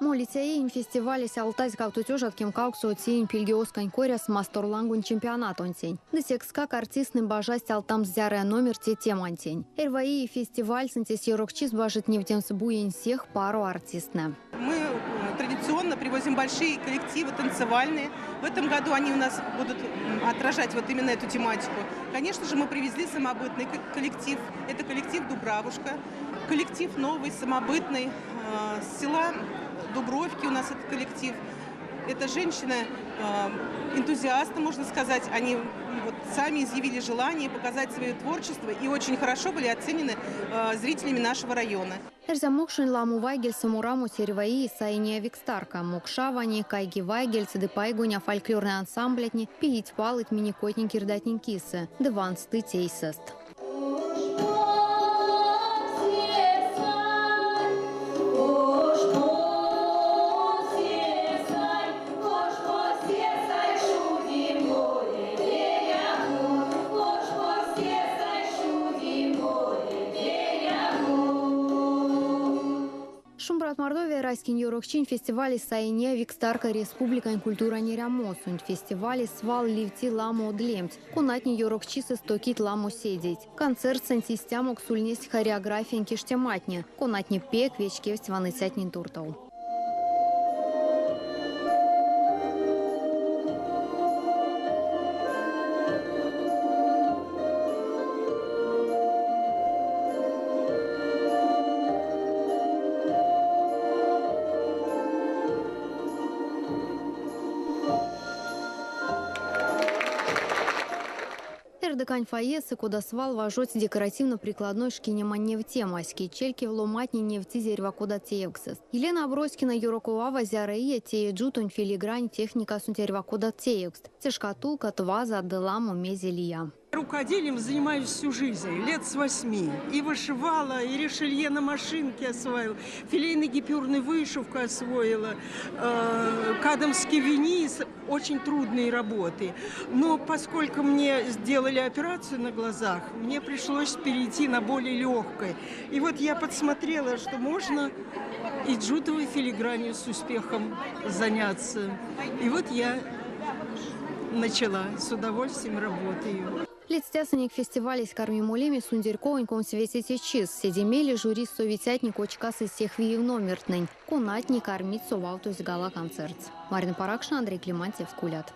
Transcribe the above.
Молиця иень фестивалесь алтазь 2018 иень пильгеоскань коряс масторлангонь чемпионатонтень. Ды секскак артисттнэ бажасть алтамс зярыя номерт те темантень. Эрьва ие фестивальсэнть эсь ёрокчист бажить невтемс буень сех паро артисттнэ. Мы традиционно привозим большие коллективы танцевальные. В этом году они у нас будут отражать вот именно эту тематику. Конечно же, мы привезли самобытный коллектив. Это коллектив «Дубравушка». Коллектив новый, самобытный. С села Дубровки у нас этот коллектив. Это женщины-энтузиасты, можно сказать. Они вот сами изъявили желание показать свое творчество и очень хорошо были оценены зрителями нашего района. Эрзя-мокшонь ламо вайгельсэ морамось эрьва ие саи неявикс тарка. Мокшаване, Кайги вайгельть ды Пайгоня фольклорной ансамблятне пиить-палыть минек койтнень-кирдатнень кисэ ды ванстыть эйсэст. Шумбрат, Мордовия раськень ёрокчинь фестивалесь саи неявикс тарка республикань культурань эрямосонть. Фестивалесь свал ливти ламо од лемть, конатне ёрокчисэст токить ламо седейть. Концертсэнть истямокс ульнесть хореографиянь киштематне, конатне пек вечкевсть ваныцятнень туртов. РДК-нь фойесэ, кода свал, важодсь декоративно-прикладной шкинемань невтемась. Кедьчелькев ломантне невтизь эрьва кодат теевксэст. Елена Аброськина ёроков ава зяро иеть теи джутонь филигрань техникасонть эрьва кодат теевкст. Те шкатулкат, вазат ды ламо мезе лия. Рукоделием занимаюсь всю жизнь, лет с 8. И вышивала, и решелье на машинке освоила, филейно-гипюрную вышивку освоила, кадомский вниз, очень трудные работы. Но поскольку мне сделали операцию на глазах, мне пришлось перейти на более легкое. И вот я подсмотрела, что можно и джутовой филигранью с успехом заняться. И вот я начала, с удовольствием работаю. Ледстясынек фестивалесь карми молеме сундерьковонь 25-це чис. Седе мейле жюрис совицятне кочкасызь сех виев номертнэнь, конатне кармить совавтозь гала-концертс. Марина Паракшина, Андрей Климантьев, Кулят.